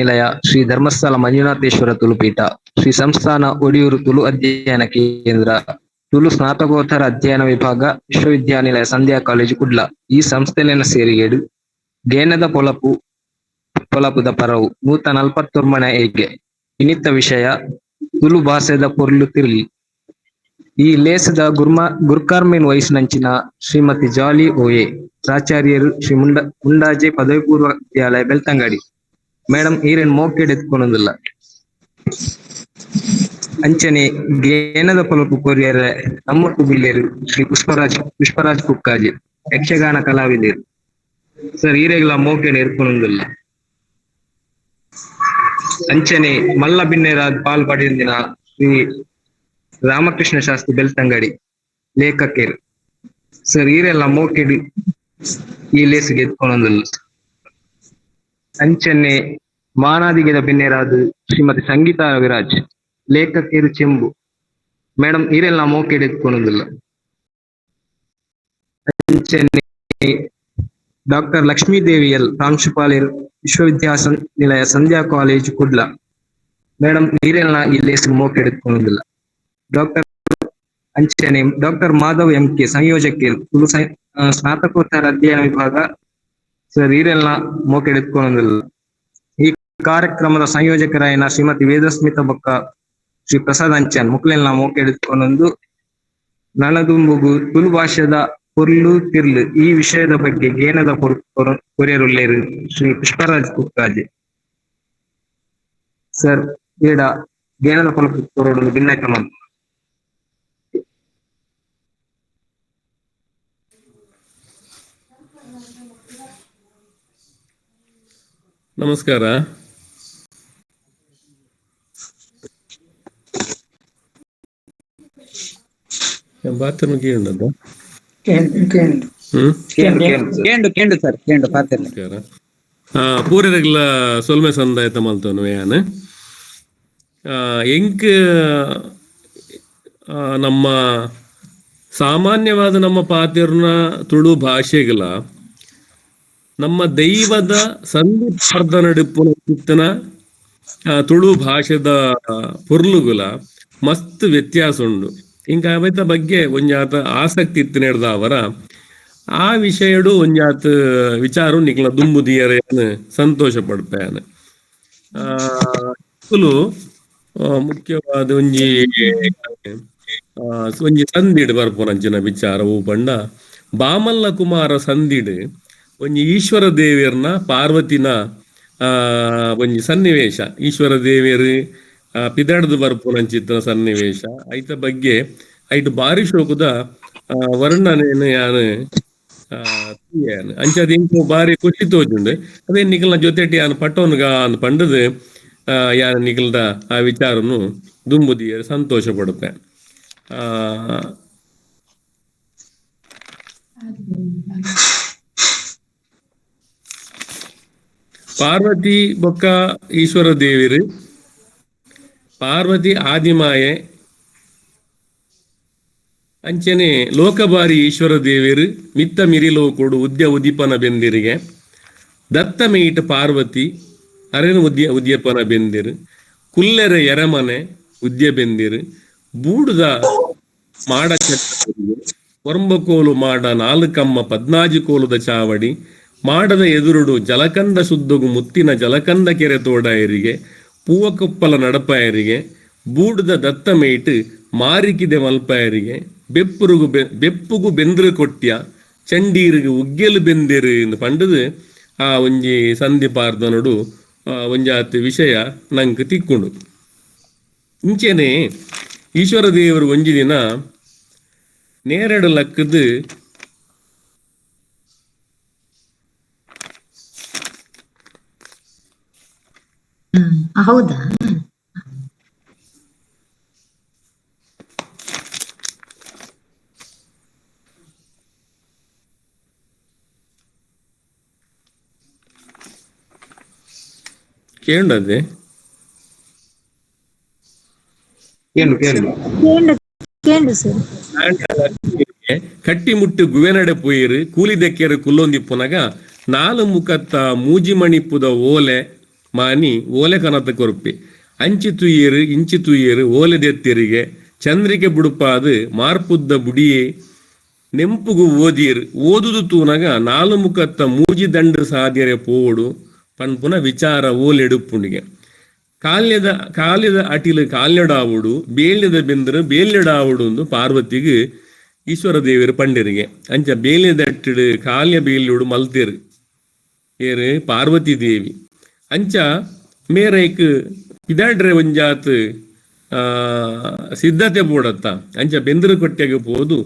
ನಿಲಯ ಶ್ರೀ ಧರ್ಮಸ್ಥಳ ಮಂಜುನಾಥೇಶ್ವರ ತುಳುಪೀಠ, ಶ್ರೀ ಸಂಸ್ಥಾನ ಒಡಿಯೂರು ತುಳು ಅಧ್ಯಯನ ಕೇಂದ್ರ, ತುಳು ಸ್ನಾತಕೋತ್ತರ ಅಧ್ಯಯನ ವಿಭಾಗ, ವಿಶ್ವವಿದ್ಯಾನಿಲಯ ಸಂಧ್ಯಾ ಕಾಲೇಜು ಕುಡ್ಲ. ಈ ಸಂಸ್ಥೆಲೆನ ಸೇರಿಗೆಡು ಗೇನದ ಪೊಲಪು ಪೊಲಪುದ ಪರವು 149 ಏಗೆ ಇನಿತ್ತ ವಿಷಯ ತುಳು ಭಾಷೆದ ಪೊರ್ಲು ತಿರ್ಲ್. ಈ ಲೇಸದ ಗುರ್ಕಾರ್ಮೆನ್ ವಹಿಸಿನಂಚಿನ ಶ್ರೀಮತಿ ಜಾಲಿ ಓಎ ಪ್ರಾಚಾರ್ಯರು ಶ್ರೀ ಮುಂಡಾಜೆ ಪದವಿ ಪೂರ್ವ ವಿದ್ಯಾಲಯ ಬೆಳ್ತಂಗಡಿ. ಮೇಡಮ್ ಈರೆನ್ ಮೋಕೆಡ್ ಎತ್ಕೊನೊಂದುಲ್ಲ. ಅಂಚನೆ ಗೇನದ ಪೊಲಪು ಕೊರಿಯರೆ ನಮ್ಮೊಟ್ಟು ಬಿಲ್ಲೇರು ಶ್ರೀ ಪುಷ್ಪರಾಜ್ ಪುಷ್ಪರಾಜ್ ಕುಕ್ಕಾಜೆ ಯಕ್ಷಗಾನ ಕಲಾವಿದರು. ಸರ್ ಈರೆಗ್ಲ ಮೋಕೆಡ್ ಎತ್ಕೊನೊಂದುಲ್ಲ. ಅಂಚನೆ ಮಲ್ಲ ಬಿನ್ನೆರಾದ್ ಪಾಲ್ ಪಡೆಯೊಂದಿನ ಶ್ರೀ ರಾಮಕೃಷ್ಣ ಶಾಸ್ತ್ರಿ ಬೆಳ್ತಂಗಡಿ ಲೇಖಕರು. ಸರ್ ಈರೆಲ್ಲ ಮೋಕೆಡ್ ಈ ಲೇಸ್ಗೆ ಎತ್ಕೊನೊಂದುಲ್ಲ. ಅಂಚನೆ ಮಾನಾದಿಗೆದ ಬಿನ್ನೆರಾದ್ ಶ್ರೀಮತಿ ಸಂಗೀತಾ ರವಿರಾಜ್ ಲೇಖಕರು ಚೆಂಬು. ಮೇಡಮ್ ಈರೆಲ್ಲ ಮೋಕೆಡ್ ಎತ್ಕೊನೊಂದುಲ್ಲ. ಅಂಚನೆ ಡಾಕ್ಟರ್ ಲಕ್ಷ್ಮೀದೇವಿ ಎಲ್ ಪ್ರಾಂಶುಪಾಲರು ವಿಶ್ವವಿದ್ಯಾನಿಲಯ ಸಂಧ್ಯಾ ಕಾಲೇಜ್ ಕುಡ್ಲ. ಮೇಡಮ್ ಈರೆಲ್ಲ ಈ ಲೇಸ್ಗೆ ಮೋಕೆಡ್ ಎತ್ಕೊನೊಂದುಲ್ಲ. ಡಾಕ್ಟರ್ ಅಂಚನೆ ಡಾಕ್ಟರ್ ಮಾಧವ್ ಎಂ ಕೆ ಸಂಯೋಜಕರು ತುಳು ಸ್ನಾತಕೋತ್ತರ ಅಧ್ಯಯನ ವಿಭಾಗ. ಸರ್ ಈರೆಲ್ಲ ಮೋಕೆಡ್ ಎತ್ಕೊನೊಂದುಲ್ಲ. ಈ ಕಾರ್ಯಕ್ರಮದ ಸಂಯೋಜಕರಾಯನ ಶ್ರೀಮತಿ ವೇದಸ್ಮಿತ ಬೊಕ್ಕ ಶ್ರೀ ಪ್ರಸಾದ್ ಅಂಚನ್ ಮುಕ್ಲೆಲ್ಲ ಮೋಕೆಡ್ ಎತ್ಕೊನೊಂದು ನನದುಂಬುಗು ತುಳು ಭಾಷೆದ ಪೊರ್ಲು ತಿರ್ಲು ಈ ವಿಷಯದ ಬಗ್ಗೆ ಗೇನದ ಕೊರಿಯರುಲ್ಲೇರು ಶ್ರೀ ಪುಷ್ಪರಾಜ್ ಕುಕ್ಕಾಜೆ. ಸರ್ ಈಡ ಗೇನದ ಪೊಲಪು ಕೊರೊಡು ಬಿನ್ನಯ ಮಲ್ಪು. ನಮಸ್ಕಾರ. ಬಾತ್ರೂಮ್ ಕೇಂಡದ. ಕೇಂಡು ಕೇಂಡು. ಹ್ಮ್. ಕೇಂಡು ಕೇಂಡು ಸರ್. ಕೇಂಡು ಕೇಂಡು ಸರ್, ಕೇಂಡು ಪಾತೆರ್ಲೆ. ನಮಸ್ಕಾರ. ಪೂರೆರೆಗ್ಲ ಸೊಲ್ಮೆ ಸಂದಾಯತ ಮಲ್ತೊನು ಯಾನ್. ಎಂಕ್ ನಮ್ಮ ಸಾಮಾನ್ಯವಾದ ನಮ್ಮ ಪಾತೆರ್ನ ತುಳು ಭಾಷೆಗಳ ನಮ್ಮ ದೈವದ ಸಂಧಿ ನಡುಪುನ ಚಿತ್ತನ ತುಳು ಭಾಷೆದ ಪೊರ್ಲುಗುಲ ಮಸ್ತ್ ವ್ಯತ್ಯಾಸ ಉಂಡು. ಇಂಕ ಅವೆತ ಬಗ್ಗೆ ಒಂಜಾತ ಆಸಕ್ತಿ ಇತ್ತು ಅವರ ಆ ವಿಷಯಡು ಒಂಜಾತ್ ವಿಚಾರ ನಿಕ್ಲ ದುಂಬು ದಿಯರೆ ಸಂತೋಷ ಪಡ್ಪೇನೆ. ಆ ತುಳು ಮುಖ್ಯವಾದ ಒಂಜಿ ಒಂಜಿ ಸಂಧಿಡ್ ಬರ್ಪುನಂಚಿನ ವಿಚಾರ ಓ ಪಂಡ ಬಾಮಲ್ಲ ಕುಮಾರ ಸಂಧಿಡ್ ಒಂಜಿ ಈಶ್ವರ ದೇವೆರ್ನ ಪಾರ್ವತಿನ ಒಂಜಿ ಸನ್ನಿವೇಶ, ಈಶ್ವರ ದೇವೆರ್ ಪಿದಡ್ದು ಬರ್ಪುನಂಚಿತ್ತಿನ ಸನ್ನಿವೇಶ ಐತ ಬಗ್ಗೆ ಐಟ್ ಬಾರಿ ಶೋಕುದ ವರ್ಣನೆನ್ ಯಾನ್ ಅಂಚಾದ್ ಎಂಕ್ ಬಾರಿ ಖುಷಿ ತೋಜುಂಡು. ಅದೇ ನಿಕಲ್ನ ಜೊತೆಟಿ ಯಾನ್ ಪಟ್ಟೊನ್ಗ ಅಂದ್ ಪಂಡುದು ಯಾನ್ ನಿಕಲ್ದ ಆ ವಿಚಾರನು ದುಂಬುದಿಯರ್ ಸಂತೋಷ ಪಡುಪೆ. ಆ ಪಾರ್ವತಿ ಬೊಕ್ಕ ಈಶ್ವರ ದೇವಿರು, ಪಾರ್ವತಿ ಆದಿಮಾಯೆ, ಅಂಚನೆ ಲೋಕಬಾರಿ ಈಶ್ವರ ದೇವಿರು ಮಿತ್ತ ಮಿರಿಲೋಕೊಡು ಉದ್ಯ ಉದಿಪನ ಬೆಂದಿರಿಗೆ, ದತ್ತ ಮೇಯಿಟ್ ಪಾರ್ವತಿ ಅರೆನ ಉದ್ಯ ಉದ್ಯಪನ ಬೆಂದಿರು, ಕುಲ್ಲೆರ ಎರಮನೆ ಉದ್ಯ ಬೆಂದಿರು, ಬೂಡುದ ಮಾಡ ಕೊರಂಬಕೋಲು ಮಾಡ ನಾಲ್ಕಮ್ಮ ಪದ್ನಾಜಿ ಕೋಲುದ ಚಾವಡಿ, ಮಾಡದ ಎದುರುಡು ಜಲಕಂದ ಶುದ್ಧಗು ಮುತ್ತಿನ ಜಲಕಂದ ಕೆರೆ ತೋಡಾಯರಿಗೆ, ಪೂವಕೊಪ್ಪಲ ನಡಪಾಯರಿಗೆ, ಬೂಡುದ ದತ್ತ ಮೇಯಿಟ್ ಮಾರಿಕಿದೆ ಮಲ್ಪಾಯರಿಗೆ, ಬೆಪ್ಪುರುಗು ಬೆಪ್ಪುಗು ಬೆಂದ್ರು ಕೊಟ್ಯ ಚಂಡೀರಿಗೆ ಉಗ್ಗೆಲು ಬೆಂದಿರು ಎಂದು ಪಂಡದು ಆ ಒಂಜಿ ಸಂಧಿ ಪಾರ್ದನಡು ಒಂಜಾತ್ ವಿಷಯ ನಂಕ್ ತಿಕ್ಕುಂಡು. ಇಂಚೆನೆ ಈಶ್ವರ ದೇವರು ಒಂಜಿ ದಿನ ನೇರಡು ಲಕ್ಕದು ಹೌದಾ? ಕೇಂಡದೆ ಕೇಂಡು ಕೇಂಡು. ಕೇಂಡು ಕೇಂಡು ಸರ್. ಕಟ್ಟಿಮುಟ್ಟು ಗುವೆನಡೆ ಪೋಯಿರು ಕೂಲಿ ದೆಕ್ಕೆರು ಕುಲ್ಲೊಂದಿಪ್ಪುನಗ ನಾಲು ಮುಖತ್ತ ಮೂಜಿ ಮಣಿಪುದ ಓಲೆ ಮಾನಿ ಓಲೆ ಕನತ ಕೊರ್ಪೆ. ಅಂಚಿ ತೂಯೆರ್ ಇಂಚಿ ತೂಯೆರ್ ಓಲೆ ದೆತ್ತೆರಿಗೆ ಚಂದ್ರಿಕೆ ಬುಡುಪಾದ್ ಮಾರ್ಪುದ್ದ ಬುಡಿಯೇ ನೆಂಪುಗು ಓದಿಯೆರ್. ಓದುದು ತೂನಗ ನಾಲು ಮುಖತ್ತ ಮೂಜಿ ದಂಡು ಸಾಧ್ಯರೆ ಪೋವೊಡು ಪನ್ಪುನ ವಿಚಾರ ಓಲೆಡುಪ್ಪುಂಡಿಗೆ. ಕಾಲ್ಯದ ಕಾಲ್ಯದ ಅಟಿಲು ಕಾಲ್ಯಡಾವುಡು ಬೇಲ್ಯದ ಬೆಂದರು ಬೇಲ್ಯಡಾವುಡು ಎಂದು ಪಾರ್ವತಿಗ್ ಈಶ್ವರ ದೇವರು ಪಂಡೆರಿಗೆ. ಅಂಚ ಬೇಲ್ಯದಟ್ಟಿಡು ಕಾಲ್ಯ ಬೇಲ್ಯೋಡು ಮಲ್ತೇರು ಏರು ಪಾರ್ವತಿ ದೇವಿ. ಅಂಚ ಮೇರೈಕ್ ಪಿದಾಡ್ರೆ ಒಂಜಾತ್ ಸಿದ್ಧತೆ ಬೋಡತ್ತ. ಅಂಚ ಬೆಂದರು ಕೊಟ್ಟೆಗೆ ಪೋದು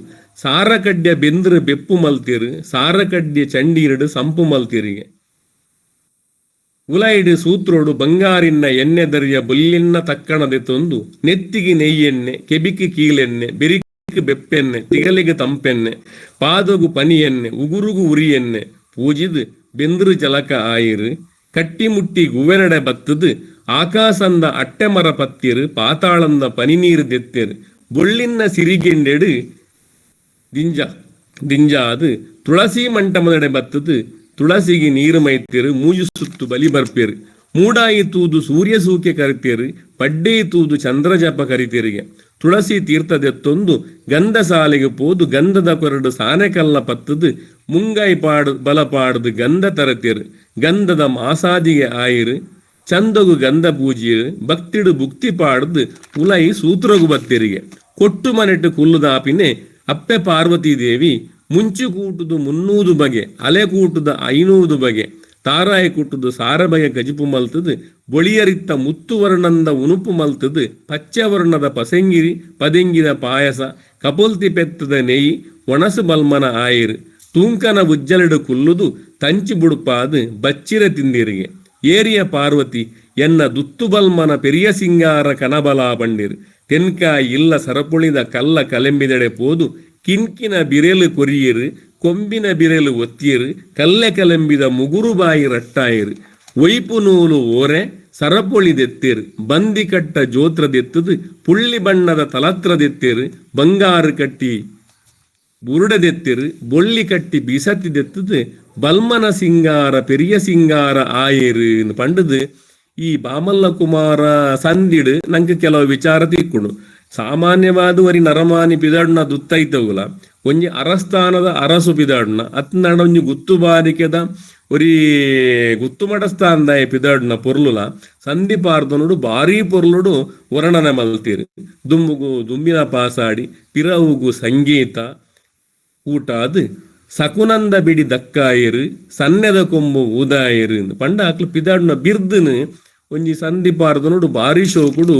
ಸಾರಕಡ್ಯ ಬೆಂದರು ಬೆಪ್ಪು ಮಲ್ತೇರು, ಸಾರಕಡ್ಯ ಚಂಡೀರಡು ಸಂಪು ಮಲ್ತೇರಿಗೆ. ಉಲಾಯಿಡು ಸೂತ್ರೋಡು ಬಂಗಾರಿನ್ನ ಎಣ್ಣೆ ದರಿಯ ಬೊಲ್ಲಿನ್ನ ತಕ್ಕಣದೆತ್ತೊಂದು ನೆತ್ತಿಗೆ ನೆಯ್ಯೆಣ್ಣೆ, ಕೆಬಿಕ್ ಕೀಲೆಣ್ಣೆ, ಬೆರಿಕ್ ಬೆಪ್ಪೆಣ್ಣೆ, ತಿಗಲಿಗೆ ತಂಪೆಣ್ಣೆ, ಪಾದಗು ಪನಿ ಎಣ್ಣೆ, ಉಗುರುಗು ಉರಿ ಎಣ್ಣೆ ಪೂಜಿದ್ ಬೆಂದ್ರು ಜಲಕ ಆಯಿರು. ಕಟ್ಟಿಮುಟ್ಟಿ ಗುವೆನಡೆ ಬತ್ತದು ಆಕಾಸಂದ ಅಟ್ಟೆ ಮರ ಪತ್ತಿರು, ಪಾತಾಳಂದ ಪನಿ ನೀರು ದೆತ್ತೇರು. ಬೊಳ್ಳಿನ್ನ ಸಿರಿಗೆಂಡೆಡು ದಿಂಜ ದಿಂಜಾದು ತುಳಸಿ ಮಂಟಮದಡೆ ಬತ್ತದು ತುಳಸಿಗೆ ನೀರು ಮೈತೇರು, ಮೂಜು ಸುತ್ತು ಬಲಿ ಬರ್ಪೇರು. ಮೂಡಾಯಿ ತೂದು ಸೂರ್ಯ ಸೂಕೆ ಕರಿತೇರು, ಪಡ್ಡೇ ತೂದು ಚಂದ್ರಜಪ ಕರಿತೇರಿಗೆ. ತುಳಸಿ ತೀರ್ಥದೆತ್ತೊಂದು ಗಂಧ ಸಾಲೆಗೆ ಪೋದು ಗಂಧದ ಕೊರಡು ಸಾನೆಕಲ್ಲ ಪತ್ತದು ಮುಂಗೈ ಪಾಡು ಬಲ ಪಾಡ್ದು ಗಂಧ ತರತೇರು. ಗಂಧದ ಮಾಸಾದಿಗೆ ಆಯಿರು, ಚಂದಗು ಗಂಧ ಪೂಜಿಯರು, ಭಕ್ತಿಡು ಭುಕ್ತಿ ಪಾಡ್ದು ಉಲೈ ಸೂತ್ರಗು ಬತ್ತೇರಿಗೆ. ಕೊಟ್ಟು ಮನೆಟ್ಟು ಕುಲ್ಲುದಾಪಿನೆ ಅಪ್ಪೆ ಪಾರ್ವತಿ ದೇವಿ ಮುಂಚು ಕೂಟುದು 300 ಬಗೆ, ಅಲೆ ಕೂಟುದ 500 ಬಗೆ, ತಾರಾಯಿ ಕೂಟುದು ಸಾರ ಬಗೆ ಕಜಿಪು ಮಲ್ತದು, ಬೊಳಿಯರಿತ್ತ ಮುತ್ತು ವರ್ಣಂದ ಉನುಪು ಮಲ್ತದು, ಪಚ್ಚೆ ವರ್ಣದ ಪಸೆಂಗಿರಿ ಪದೆಂಗಿದ ಪಾಯಸ, ಕಪೊಲ್ತಿ ಪೆತ್ತದ ನೆಯಿ ಒಣಸು ಬಲ್ಮನ ಆಯಿರು. ತೂಂಕನ ಉಜ್ಜಲಿಡು ಕುಲ್ಲುದು ತಂಚಿ ಬುಡುಪಾದು ಬಚ್ಚಿರ ತಿಂದಿರಿಗೆ. ಏರಿಯ ಪಾರ್ವತಿ ಎನ್ನ ದುತ್ತು ಬಲ್ಮನ ಪೆರಿಯ ಸಿಂಗಾರ ಕನಬಲ ಪಂಡಿರು. ತೆನ್ಕಾಯಿ ಇಲ್ಲ ಸರಪುಳಿದ ಕಲ್ಲ ಕಲೆಂಬಿದೆಡೆ ಪೋದು ಕಿನ್ಕಿನ ಬಿರೆಲು ಕೊರಿಯರು, ಕೊಂಬಿನ ಬಿರೆಲು ಒತ್ತಿಯರು, ಕಲ್ಲೆ ಕಲೆಂಬಿದ ಮುಗುರು ಬಾಯಿ ರಟ್ಟಾಯರು. ಒಯ್ಪು ನೂಲು ಓರೆ ಸರಪೊಳಿ ದೆತ್ತೇರು, ಬಂದಿ ಕಟ್ಟ ಜೋತ್ರ ದೆತ್ತದು ಪುಳ್ಳಿ ಬಣ್ಣದ ತಲತ್ರ ದೆತ್ತೇರು, ಬಂಗಾರು ಕಟ್ಟಿ ಬುರುಡದೆತ್ತಿರು, ಬೊಳ್ಳಿ ಕಟ್ಟಿ ಬೀಸತ್ತಿ ದೆತ್ತದು ಬಲ್ಮನ ಸಿಂಗಾರ ಪೆರಿಯ ಸಿಂಗಾರ ಆಯೇರು ಪಂಡದು ಈ ಬಾಮಲ್ಲ ಕುಮಾರ ಸಂದಿಡು ನಂಗೆ ಕೆಲವು ವಿಚಾರ ತಿಕ್ಕುಂಡು. ಸಾಮಾನ್ಯವಾದ ಒರಿ ನರಮಾನಿ ಪಿದಾಡ್ನ ದುತ್ತೈತವುಲ ಒಂಜಿ ಅರಸ್ಥಾನದ ಅರಸು ಪಿದಾಡ್ನ ಅತ್ನಾಡ ಒಂಜಿ ಗುತ್ತು ಬಾರಿಕೆದ ಒರಿ ಗುತ್ತು ಮಠಸ್ಥಾನದ ಪಿದಾಡ್ನ ಪೊರ್ಲುಲ ಸಂಧಿ ಪಾರ್ದನುಡು ಭಾರೀ ಪೊರ್ಲುಡು ವರ್ಣನೆ ಮಲ್ತೀರು. ದುಂಬುಗು ದುಂಬಿನ ಪಾಸಾಡಿ ಪಿರವುಗು ಸಂಗೀತ ಊಟಾದು ಸಕುನಂದ ಬಿಡಿ ದಕ್ಕಾಯರು, ಸನ್ನೆದ ಕೊಂಬು ಊದಾಯರು ಪಂಡ ಅಕ್ಲು ಪಿದಾಡ್ನ ಬಿರ್ದನು ಒಂಜಿ ಸಂಧಿ ಪಾರ್ದನುಡು ಭಾರಿ ಶೋಕುಡು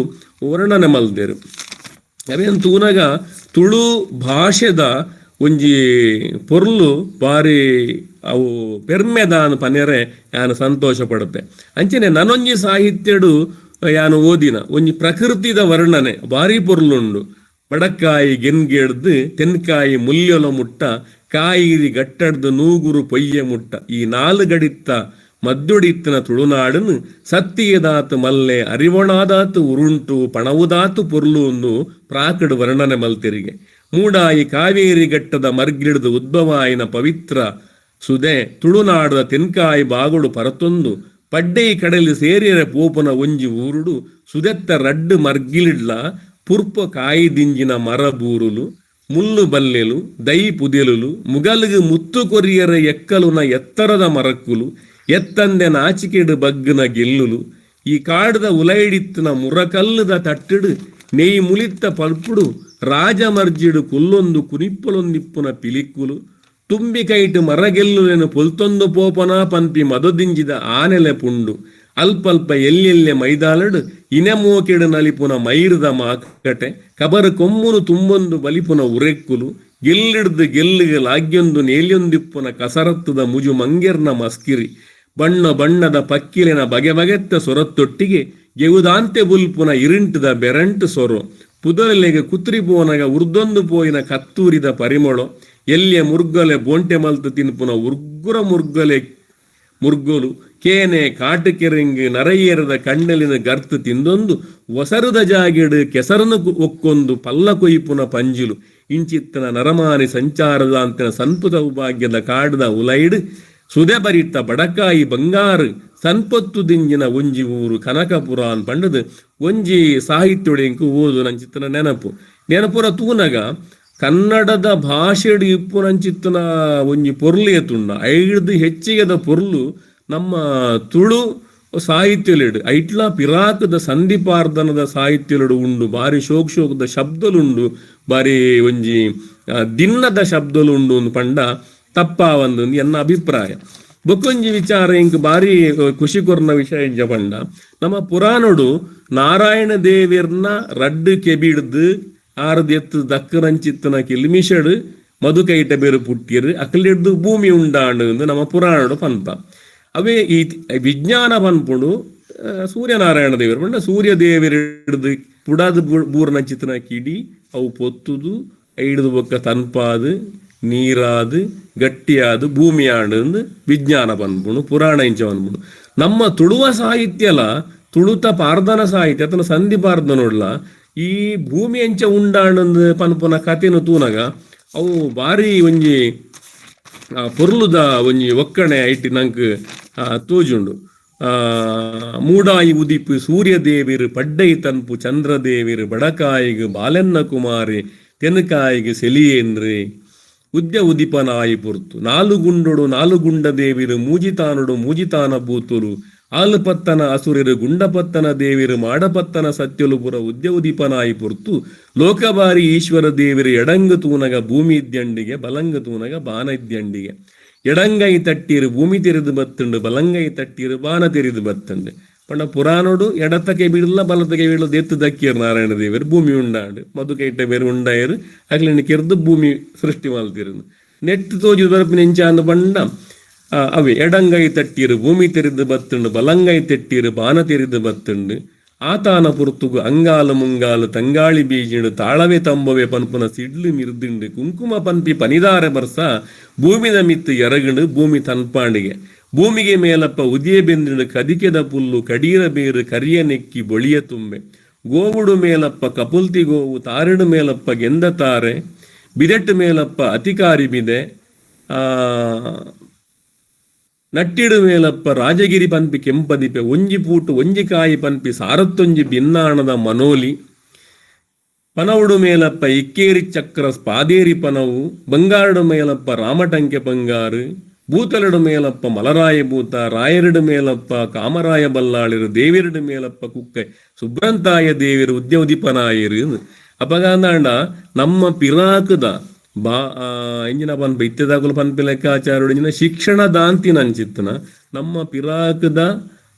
ವರ್ಣನೆ ಮಲ್ದೇರು. ಅವೇನ್ ತೂನಗ ತುಳು ಭಾಷೆದ ಒಂಜಿ ಪೊರ್ಲು ಬಾರಿ ಅವು ಪೆರ್ಮೆದಾನ್ ಪನೆರೆ ಯಾನು ಸಂತೋಷ ಪಡುತ್ತೆ. ಅಂಚನೆ ನನೊಂಜಿ ಸಾಹಿತ್ಯಡು ಯಾನು ಓದಿನ ಒಂಜಿ ಪ್ರಕೃತಿದ ವರ್ಣನೆ ಭಾರಿ ಪೊರ್ಲುಂಡು. ಬಡಕಾಯಿ ಗೆನ್ಗೆಡ್ದು ತೆನ್ಕಾಯಿ ಮುಲ್ಯೊಲ ಮುಟ್ಟ, ಕಾಯಿರಿ ಗಟ್ಟಡ್ದು ನೂಗುರು ಪೊಯ್ಯ ಮುಟ್ಟ, ಈ ನಾಲು ಗಡಿತ್ತ ಮದ್ದುಡಿತ್ತನ ತುಳುನಾಡನು ಸತ್ತಿಯದಾತು ಮಲ್ಲೆ ಅರಿವಣಾದಾತು ಉರುಂಟು ಪಣವುದಾತು ಪೊರ್ಲು ಒಂದು ಪ್ರಾಕಡು ವರ್ಣನೆ ಮಲ್ತೆರಿಗೆ. ಮೂಡಾಯಿ ಕಾವೇರಿ ಘಟ್ಟದ ಮರ್ಗಿಡಿದು ಉದ್ಭವಾಯಿನ ಪವಿತ್ರ ಸುದೆ ತುಳುನಾಡದ ತೆನ್ಕಾಯಿ ಬಾಗುಡು ಪರತೊಂದು ಪಡ್ಡೈ ಕಡಲಿ ಸೇರಿಯರ ಪೋಪನ ಒಂಜಿ ಊರುಡು ಸುದೆತ್ತ ರಡ್ಡು ಮರ್ಗಿಲಿಡ್ಲ ಪುರ್ಪ ಕಾಯಿ ದಿಂಜಿನ ಮರ ಬೂರುಲು ಮುಳ್ಳು ಬಲ್ಲೆಲು ದೈ ಪುದೆಲುಲು ಮುಗಲುಗು ಮುತ್ತು ಕೊರಿಯರ ಎಕ್ಕಲುನ ಎತ್ತರದ ಮರಕ್ಕುಲು ಎತ್ತಂದೆ ನಾಚಿಕೆಡು ಬಗ್ಗುನ ಗೆಲ್ಲುಲು ಈ ಕಾಡದ ಉಲೈಡಿತ್ತನ ಮುರಕಲ್ಲುದ ತಟ್ಟಿಡು ನೆಯ್ ಮುಲಿತ್ತ ಪಲ್ಪುಡು ರಾಜಮರ್ಜಿಡು ಕುಲ್ಲೊಂದು ಕುನಿಪ್ಪಲೊಂದಿಪ್ಪುನ ಪಿಲಿಕ್ಕುಲು ತುಂಬಿ ಕೈಟು ಮರಗೆಲ್ಲುಲೆನು ಪೊಲ್ತೊಂದು ಪೋಪನ ಪನ್ಪಿ ಮದದಿಂಜಿದ ಆನೆಲೆ ಪುಂಡು ಅಲ್ಪಲ್ಪ ಎಲ್ಲೆಲ್ಲೆ ಮೈದಾಲಡು ಇನೆಮೋಕೆಡು ನಲಿಪುನ ಮೈರದ ಮಾಕಟೆ ಕಬರು ಕೊಮ್ಮುನು ತುಂಬೊಂದು ಬಲಿಪುನ ಉರೆಕ್ಕುಲು ಗೆಲ್ಲಿಡ್ದು ಗೆಲ್ಲಿಗೆ ಲಾಗ್ಯೊಂದು ನೇಲ್ಯೊಂದಿಪ್ಪುನ ಕಸರತ್ತದ ಮುಜು ಮಂಗೆರ್ನ ಮಸ್ಕಿರಿ ಬಣ್ಣ ಬಣ್ಣದ ಪಕ್ಕಿಲಿನ ಬಗೆ ಬಗೆತ್ತ ಸೊರತ್ತೊಟ್ಟಿಗೆ ಗೆವುದಾಂತೆ ಬುಲ್ಪುನ ಇರಿಂಟದ ಬೆರಂಟು ಸೊರು ಪುದರಲೆಗೆ ಕುತ್ರಿ ಪೋನಗ ಉರ್ದೊಂದು ಪೋಯಿನ ಕತ್ತೂರಿದ ಪರಿಮಳೋ ಎಲ್ಲಿಯ ಮುರ್ಗಲೆ ಬೋಂಟೆ ಮಲ್ತು ತಿನ್ಪುನ ಉರ್ಗುರ ಮುರ್ಗಲೆ ಮುರ್ಗೋಲು ಕೇನೆ ಕಾಟುಕೆರೆಂಗ್ ನರಯ್ಯರದ ಕಣ್ಣಲಿನ ಗರ್ತು ತಿಂದೊಂದು ಒಸರುದ ಜಾಗೆಡು ಕೆಸರನು ಒಕ್ಕೊಂದು ಪಲ್ಲ ಕೊಯ್ಪುನ ಪಂಜಿಲು ಇಂಚಿತ್ತನ ನರಮಾನಿ ಸಂಚಾರದ ಅಂತಿನ ಸಂಪುತ ಭಾಗ್ಯದ ಕಾಡದ ಉಲೈಡು ಸುದೆ ಬರಿತ ಬಡಕಾಯಿ ಬಂಗಾರು ಸಂಪತ್ತು ದಿಂಜಿನ ಒಂಜಿ ಊರು ಕನಕಪುರ ಪಂಡದು ಒಂಜಿ ಸಾಹಿತ್ಯೊಡೆಂಕು ಓದು ನಂಚಿತ್ತನ ನೆನಪು ನೆನಪುರ ತೂನಗ ಕನ್ನಡದ ಭಾಷೆಡು ಇಪ್ಪು ನಂಚಿತ್ತನ ಒಂಜಿ ಪೊರ್ಲು ಎತ್ತುಂಡ ಐಡ್ದು ಹೆಚ್ಚಿಗೆದ ಪೊರ್ಲು ನಮ್ಮ ತುಳು ಸಾಹಿತ್ಯಲೆಡು ಐಟ್ಲ ಪಿರಾಕದ ಸಂಧಿಪಾರ್ಧನದ ಸಾಹಿತ್ಯಲೆಡು ಉಂಡು ಬಾರಿ ಶೋಕ್ ಶೋಕದ ಶಬ್ದಲುಂಡು ಬಾರಿ ಒಂಜಿ ದಿನ್ನದ ಶಬ್ದಲುಂಡು ಒಂದು ಪಂಡ ತಪ್ಪಾವಂದು ಎನ್ನ ಅಭಿಪ್ರಾಯ. ಬೊಕ್ಕೊಂಜಿ ವಿಚಾರ ಇಂಕ್ ಬಾರಿ ಖುಷಿ ಕೊರ್ನ ವಿಷಯ ಇಂಚ ಪಂಡ ನಮ್ಮ ಪುರಾಣಡು ನಾರಾಯಣ ದೇವಿರ್ನ ರಡ್ಡು ಕೆಬಿಡ್ದು ಆರದ್ ಎತ್ತು ದಕ್ಕರಂಚಿತ್ತನ ಕಿಲ್ಮಿಷಡು ಮಧುಕೈಟ ಬೇರು ಪುಟ್ಟಿರು ಅಕಲಿಡ್ದು ಭೂಮಿ ಉಂಡಾಂಡು ನಮ್ಮ ಪುರಾಣಡು ಪನ್ಪ. ಅವೇ ಈ ವಿಜ್ಞಾನ ಪನ್ಪುಂಡು ಸೂರ್ಯನಾರಾಯಣ ದೇವರು ಪಂಡ ಸೂರ್ಯ ದೇವರಿಡ್ದು ಪುಡಾದ ಬೂರ್ನಂಚಿತ್ತನ ಕಿಡಿ ಅವು ಪೊತ್ತುದು ಐಡ್ದು ಬೊಕ್ಕ ತನ್ಪಾದು ನೀರಾದು ಗಟ್ಟಿಯಾದು ಭೂಮಿಯಾಂಡು ವಿಜ್ಞಾನ ಪನ್ಪುಂಡು ಪುರಾಣ ಇಂಚ ಪನ್ಪುಂಡು. ನಮ್ಮ ತುಳುವ ಸಾಹಿತ್ಯಲ ತುಳುತ ಪಾರ್ದನ ಸಾಹಿತ್ಯ ಅತನ ಸಂಧಿ ಪಾರ್ದನೊಡ್ಲ ಈ ಭೂಮಿ ಎಂಚ ಉಂಡಾಂಡು ಪನ್ಪುನ ಕಥೆನು ತೂನಗ ಅವು ಬಾರಿ ಒಂಜಿ ಪೊರ್ಲುದ ಒಂಜಿ ಒಕ್ಕಣೆ ಐಟಿ ನಂಕ್ ತೋಜುಂಡು. ಮೂಡಾಯಿ ಉದಿಪು ಸೂರ್ಯದೇವಿರು ಪಡ್ಡೈ ತನ್ಪು ಚಂದ್ರದೇವಿರು ಬಡಕಾಯಿಗ್ ಬಾಲೆನ್ನ ಕುಮಾರಿ ತೆನಕಾಯಿಗ್ ಸೆಲಿಯೇಂದ್ರಿ ಉದ್ಯ ಉದಿಪನಾಯಿ ಪೊರ್ತು ನಾಲುಗುಂಡೊಡು ನಾಲುಗುಂಡ ದೇವಿರು ಮೂಜಿತಾನುಡು ಮೂಜಿತಾನ ಬೂತುಲು ಆಲುಪತ್ತನ ಅಸುರಿರು ಗುಂಡಪತ್ತನ ದೇವಿರು ಮಾಡಪತ್ತನ ಸತ್ಯಲುಪುರ ಉದ್ಯ ಉದಿಪನಾಯಿ ಪೊರ್ತು ಲೋಕಬಾರಿ ಈಶ್ವರ ದೇವಿರು ಎಡಂಗು ತೂನಗ ಭೂಮಿ ಇದ್ಯಂಡಿಗೆ ಬಲಂಗು ತೂನಗ ಬಾನ ಇದ್ಯಂಡಿಗೆ ಎಡಂಗೈ ತಟ್ಟಿರು ಭೂಮಿ ತೆರೆದು ಬತ್ತುಂಡು ಬಲಂಗೈ ತಟ್ಟಿರು ಬಾನ ತೆರೆದು ಬತ್ತುಂಡು ಪಂಡ ಪುರಾಣೋಡು ಎಡತಕ್ಕೆ ಬೀಡಲ್ಲ ಬಲತಕ್ಕೆ ಬೀಡಲ್ಲ ದೆತ್ತು ದಕ್ಕಿಯರು ನಾರಾಯಣ ದೇವರು ಭೂಮಿ ಉಂಡಾಂಡು ಮಧುಕೈಟ ಬೇರು ಉಂಡಾಯರು ಅಗ್ಲಿನ ಕೆರ್ದು ಭೂಮಿ ಸೃಷ್ಟಿ ಮಲ್ತಿರು ನೆಟ್ಟು ತೋಜು ಬರಪಿನ ಎಂಚಾಂದು ಪಂಡ ಅವೆ ಎಡಂಗೈ ತಟ್ಟಿರು ಭೂಮಿ ತೆರೆದು ಬತ್ತುಂಡು ಬಲಂಗೈ ತೆಟ್ಟಿರು ಬಾನ ತೆರೆದು ಬತ್ತುಂಡು ಆತಾನ ಪುರ್ತುಗು ಅಂಗಾಲು ಮುಂಗಾಲು ತಂಗಾಳಿ ಬೀಜಿಂಡು ತಾಳವೇ ತಂಬವೆ ಪನ್ಪುನ ಸಿಡ್ಲು ಮಿರ್ದಿಂಡು ಕುಂಕುಮ ಪನ್ಪಿ ಪನಿದಾರ ಬರ್ಸ ಭೂಮಿದ ಮಿತ್ತು ಎರಗುಂಡು ಭೂಮಿ ತನ್ಪಾಂಡಿಗೆ ಭೂಮಿಗೆ ಮೇಲಪ್ಪ ಉದಿಯ ಬೆಂದಿಂಡು ಕದಿಕೆದ ಪುಲ್ಲು ಕಡೀರ ಬೇರು ಕರಿಯ ನೆಕ್ಕಿ ಬೊಳಿಯ ತುಂಬೆ ಗೋವುಡು ಮೇಲಪ್ಪ ಕಪುಲ್ತಿ ಗೋವು ತಾರಿಡು ಮೇಲಪ್ಪ ಗೆಂದ ತಾರೆ ಬಿದೆಟ್ಟು ಮೇಲಪ್ಪ ಅತಿಕಾರಿ ಬಿದೆ ನಟ್ಟಿಡು ಮೇಲಪ್ಪ ರಾಜಗಿರಿ ಪನ್ಪಿ ಕೆಂಪದಿಪೆ ಒಂಜಿ ಪೂಟು ಒಂಜಿ ಕಾಯಿ ಪನ್ಪಿ ಸಾರತ್ತೊಂಜಿ ಭಿನ್ನಾಣದ ಮನೋಲಿ ಪನವುಡು ಮೇಲಪ್ಪ ಇಕ್ಕೇರಿ ಚಕ್ರ ಸ್ಪಾದೇರಿ ಪನವು ಬಂಗಾರಡು ಮೇಲಪ್ಪ ರಾಮಟಂಕೆ ಬಂಗಾರು ಭೂತಲಡು ಮೇಲಪ್ಪ ಮಲರಾಯ ಭೂತ ರಾಯರಡು ಮೇಲಪ್ಪ ಕಾಮರಾಯ ಬಲ್ಲಾಳಿರು ದೇವಿರಡು ಮೇಲಪ್ಪ ಕುಕ್ಕೆ ಸುಬ್ರಂತಾಯ ದೇವಿರು ಉದ್ಯೋದಿಪನಾಯರು. ಅಪಗಾಂದಾಂಡ ನಮ್ಮ ಪಿರಾಕದ ಬಾ ಇಂಜಿನ ಪನ್ಪ ಇತ್ತೆದಾಗಲು ಪನ್ಪಿ ಲೆಕ್ಕಾಚಾರ ಇಂಜಿನ ಶಿಕ್ಷಣ ದಾಂತಿ ನಂಚಿತ್ತನ ನಮ್ಮ ಪಿರಾಕದ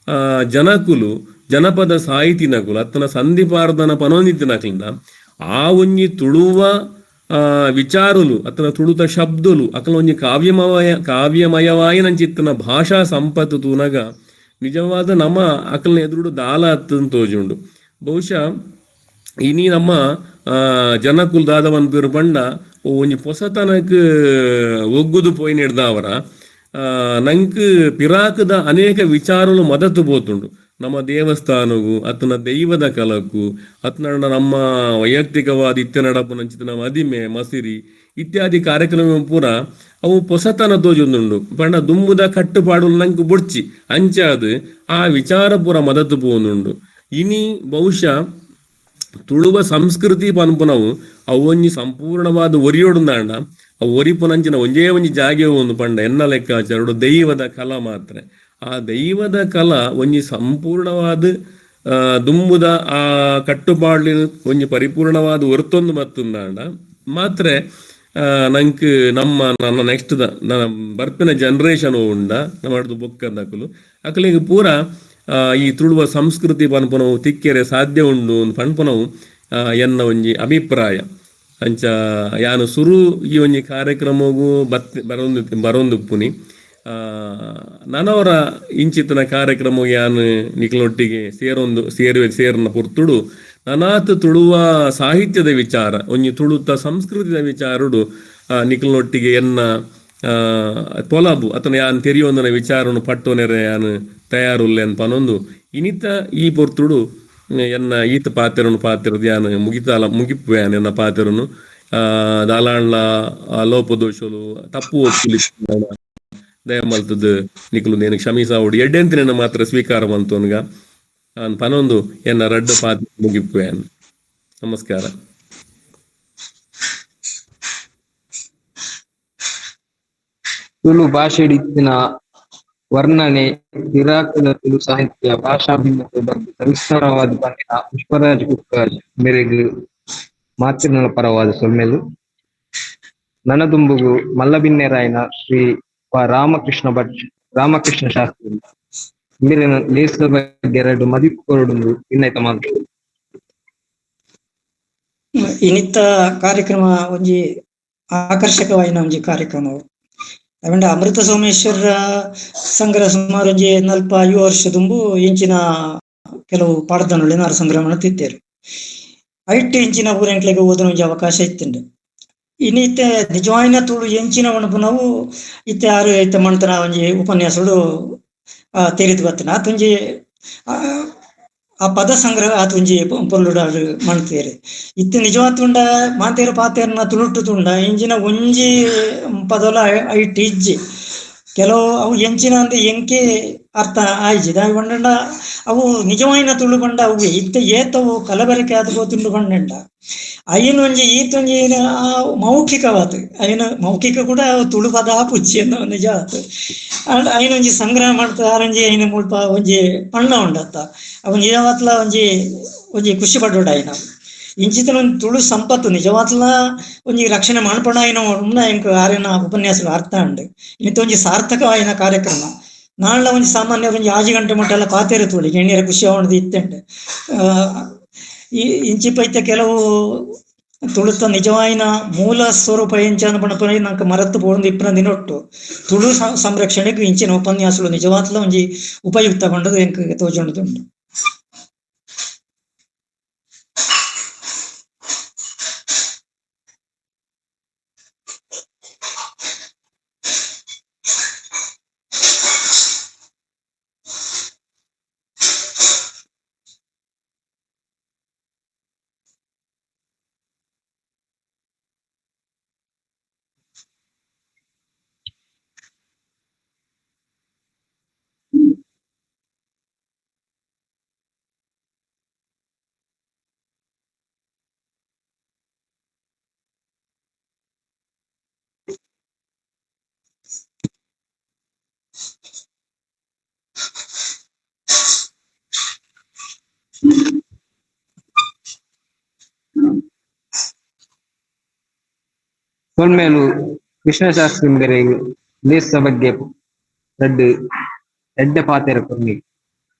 ಜನಕುಲು ಜನಪದ ಸಾಹಿತಿನಕುಲು ಅತ್ತನ ಸಂಧಿಪಾರ್ದನ ಪನೊಂದಿತ್ತಿನಕಲಿಂದ ಆ ಒಂಜಿ ತುಳುವ ವಿಚಾರುಲು ಅತನ ತುಳುತ ಶಬ್ದಲು ಅಕಲ ಒಂಜಿ ಕಾವ್ಯಮಯವಾಯಿ ನಂಚಿತ್ತನ ಭಾಷಾ ಸಂಪತ್ತು ತೂನಗ ನಿಜವಾದ ನಮ್ಮ ಅಕಲ್ನ ಎದುರುಡು ದಾಲ ಅತ್ತನ್ ತೋಜುಂಡು. ಬಹುಶಃ ಇನಿ ನಮ್ಮ ಜನಕುಲ್ ದಾದ ಪನ್ಪಿರು ಪಂಡ ಒಂಜಿ ಪೊಸತನಕ್ ಒಗ್ಗುದು ಪೋಯಿ ನೆಡ್ದಾವರ ನಂಕ್ ಪಿರಾಕದ ಅನೇಕ ವಿಚಾರಲು ಮದತು ಪೋತುಂಡು. ನಮ್ಮ ದೇವಸ್ಥಾನಗು ಅತನ ದೈವದ ಕಲಕು ಅತನ ನಮ್ಮ ವೈಯಕ್ತಿಕವಾದ ಇತ್ಯ ನಡಪು ಮದಿಮೆ ಮಸಿರಿ ಇತ್ಯಾದಿ ಕಾರ್ಯಕ್ರಮ ಪೂರ ಅವು ಪೊಸತನ ತೋಜೊಂದುಂಡು. ಪಂಡ ದುಂಬುದ ಕಟ್ಟುಪಾಡು ನಂಕ್ ಬುಡ್ಚಿ ಅಂಚಾದ್ ಆ ವಿಚಾರ ಪೂರ ಮದತು ಪೋನುಂಡು. ಇನಿ ಬಹುಶಃ ತುಳುವ ಸಂಸ್ಕೃತಿ ಪನ್ಪುನವು ಅವು ಒಂಜಿ ಸಂಪೂರ್ಣವಾದ ಒರಿಯೋಡುಂದಾಂಡ ಅವು ಒರಿಪುನಂಚಿನ ಒಂಜೇ ಒಂಜಿ ಜಾಗೆ ಒಂದು ಪಂಡ ಎನ್ನ ಲೆಕ್ಕಾಚಾರಡು ದೈವದ ಕಲ ಮಾತ್ರ. ಆ ದೈವದ ಕಲ ಒಂಜಿ ಸಂಪೂರ್ಣವಾದ ದುಂಬುದ ಆ ಕಟ್ಟುಪಾಡ್ಲಿನ ಒಂಜಿ ಪರಿಪೂರ್ಣವಾದ ಒರ್ತೊಂದು ಮತ್ತುಂದಾಂಡ ಮಾತ್ರ ನಂಕ್ ನಮ್ಮ ನನ್ನ ನೆಕ್ಸ್ಟ್ ನನ್ನ ಬರ್ಪಿನ ಜನರೇಷನ್ ಉಂಡ ನಮ್ಮ ಬೊಕ್ಕದಕುಲು ಅಕಲಿಗೆ ಪೂರ ಈ ತುಳುವ ಸಂಸ್ಕೃತಿ ಪನ್ಪುನವು ತಿಕ್ಕೆರೆ ಸಾಧ್ಯ ಉಂಡು ಪನ್ಪುನವು ಎನ್ನ ಒಂಜಿ ಅಭಿಪ್ರಾಯ. ಅಂಚ ಯಾನು ಸುರು ಈ ಒಂಜಿ ಕಾರ್ಯಕ್ರಮಗೂ ಬತ್ ಬರೊಂದು ಬರೊಂದುಪ್ಪುನಿ ನನವರ ಇಂಚಿತನ ಕಾರ್ಯಕ್ರಮ ಯಾನು ನಿಕ್ಲೊಟ್ಟಿಗೆ ಸೇರೊಂದು ಸೇರುವೆ ಸೇರ್ನ ಪೊರ್ತುಡು ನನಾತ್ ತುಳುವ ಸಾಹಿತ್ಯದ ವಿಚಾರ ಒಂಜಿ ತುಳುತ ಸಂಸ್ಕೃತಿದ ವಿಚಾರಡು ನಿಕ್ಲೊಟ್ಟಿಗೆ ಎನ್ನ ಪೊಲಬು ಅತನ ಯಾನ್ ತೆರಿಯೊಂದನ ವಿಚಾರನು ಪಟ್ಟೋನೆರೆ ಯಾನ್ ತಯಾರುಲ್ಲೆ ಪನೊಂದು ಇನಿತ ಈ ಪೊರ್ತುಡು ಎನ್ನ ಈತ ಪಾತೆರನು ಪಾತೆರದ ಯಾನ್ ಮುಗಿತಾಲ ಮುಗಿಪು ಯಾನ್ ಎನ್ನ ಪಾತೆರನು ದಾಲಾಣ್ಲ ಲೋಪದೋಷಲು ತಪ್ಪು ಒಪ್ಪುಲಿ ದಯಮಲ್ತದ್ದು ನಿಕುಲು ನೇನು ಕ್ಷಮಿಸಾವುಡು ಎಡ್ಡೆಂತಿನ ಮಾತ್ರ ಸ್ವೀಕಾರ ಮಂತೋನ್ಗ ಪನೊಂದು ಎನ್ನ ರಡ್ಡ ಪಾತ್ ಮುಗಿಪುವೆ. ನಮಸ್ಕಾರ. ತುಳು ಭಾಷೆಡಿತ್ತಿನ ವರ್ಣನೆ ಹಿರಾಕದ ತುಳು ಸಾಹಿತ್ಯ ಭಾಷಾಭಿನ್ನತೆ ಬಗ್ಗೆ ಸವಿಸ್ತಾರವಾದ ಪಂಡಿತ ಪುಷ್ಪರಾಜ್ ಕುಕ್ಕಾಜ್ ಮೇರೆಗ್ ಮಾತಿನ ಪರವಾದ ಸೊಲ್ಮೆಲು. ನನದುಂಬುಗು ಮಲ್ಲಬಿನ್ನೆರಾಯನ ಶ್ರೀ ರಾಮಕೃಷ್ಣ ಭಟ್ ರಾಮಕೃಷ್ಣ ಶಾಸ್ತ್ರಿ ಮೇರಿನ ಲೇಸದ ಬಗ್ಗೆ ಎರಡು ಮದಿಪು ಕೊರಡುಂದು ವಿನಯತ ಮಾತು. ಇನ್ನಿತ್ತ ಕಾರ್ಯಕ್ರಮ ಒಂಜಿ ಆಕರ್ಷಕವಾಯಿನ ಒಂಜಿ ಕಾರ್ಯಕ್ರಮವು. ಅವಂಡ ಅಮೃತ ಸೋಮೇಶ್ವರ ಸಂಗ್ರಹ ಸುಮಾರು ಒಂಜಿ 45 ವರ್ಷ ದುಂಬು ಇಂಚಿನ ಕೆಲವು ಪಾಡ್ದನುಳಿನ ಆರು ಸಂಗ್ರಹ ತಿತ್ತೇರು. 8 ಇಂಚಿನ ಊರೆಂಟ್ಲೆಗೆ ಓದನ ಒಂಜಿ ಅವಕಾಶ ಇತ್ತುಂಡು. ಇನ್ನಿತ್ತೆ ನಿಜವಾಯಿನ ತುಳು ಎಂಚಿನ ಉಣಪು ನಾವು ಇತ್ತೆ ಆರು ಇತ್ತೆ ಮಣ್ತನ ಒಂಜಿ ಉಪನ್ಯಾಸಗಳು ತೆರಿದು ಬತ್ತನ ಆತೊಂಜಿ ಆ ಪದ ಸಂಗ್ರಹ ಆತೊಂಜಿ ಪೊರ್ಲುಡ ಮಣ್ತೇರು. ಇತ್ತೆ ನಿಜವಾತುಂಡ ಮಾತೇರು ಪಾತೇರ್ನ ತುಳುಟು ತುಂಡ ಇಂಚಿನ ಒಂಜಿ ಪದಲ ಐಟ್ ಇಜ್ಜಿ. ಕೆಲವು ಅವು ಎಂಚಿನ ಅಂದ್ರೆ ಎಂಕೆ ಅರ್ಥ ಆಯ್ಜಿ ದಾಯಿ ಅವು ನಿಜವಾಯಿನ ತುಳು ಪಂಡ ಅವು ಇತ್ತೆ ಏತವು ಕಲಬೆರಕೆ ಆದ ತುಂಡು ಪಂಡ ಅಯ್ಯನ ಒಂಜಿ ಈತೊಂಜಿ ಮೌಖಿಕವಾತು ಅಯ್ಯನ ಮೌಖಿಕ ಕೂಡ ತುಳು ಪದ ಆಪುಚ್ಚಿ ಅನ್ನೋ ನಿಜ ಆತು. ಅಯ್ಯನೊಂಜಿ ಸಂಗ್ರಹ ಮಾಡ್ತ ಆರಂಜಿ ಅಯ್ಯನ ಮುಲ್ಪ ಒಂಜಿ ಪಣ್ಣ ಉಂಡತ್ತ ಅವು ನಿಜವಾತ್ಲ ಒಂಜಿ ಒಂಜಿ ಖುಷಿ ಪಡೋಡ ಅಯ್ಯನ ಇಂಚಿತನ ಒಂದು ತುಳು ಸಂಪತ್ತು ನಿಜವಾತ್ಲ ಒಂಜಿ ರಕ್ಷಣೆ ಮಾಡ್ಪಣ ಏನೋ ಎಂಕ್ ಆರೇನ ಉಪನ್ಯಾಸ ಅರ್ಥ ಉಂಡು. ಇನ್ನಿತ ಒಂಜಿ ಸಾರ್ಥಕವಾಯಿನ ಕಾರ್ಯಕ್ರಮ. ನಾಳೆ ಒಂಜಿ ಸಾಮಾನ್ಯ ಒಂಜಿ 6 ಗಂಟೆ ಮಟ್ಟ ಎಲ್ಲ ಪಾತೇರು ತುಳಿ ಎಣ್ಣೀರ ಖುಷಿ ಅವಣದು ಇತ್ತೆಂಟು. ಈ ಇಂಚಿಪೈತೆ ಕೆಲವು ತುಳುತ ನಿಜವಾಯಿನ ಮೂಲ ಸ್ವರೂಪ ಎಂಚಾನ ಪಣಪನ ನಂಗೆ ಮರತ್ತು ಪೋಂದು ಇಪ್ಪನ ದಿನೊಟ್ಟು ತುಳು ಸಂರಕ್ಷಣೆಗೆ ಇಂಚಿನ ಉಪನ್ಯಾಸಗಳು ನಿಜವಾತ್ಲ ಒಂಜಿ ಉಪಯುಕ್ತ ಪಂಡದು ಎಂಕ್ ತೋಜೊಂಡುಂಡು. ಸೊಲ್ಮೇಲು ಕೃಷ್ಣಶಾಸ್ತ್ರಿ ಬೇರೆ ಲೇಸ ಬಗ್ಗೆ ರಡ್ಡು ಎಡ್ಡೆ ಪಾತೆರ ಕೊರ್ನಿ.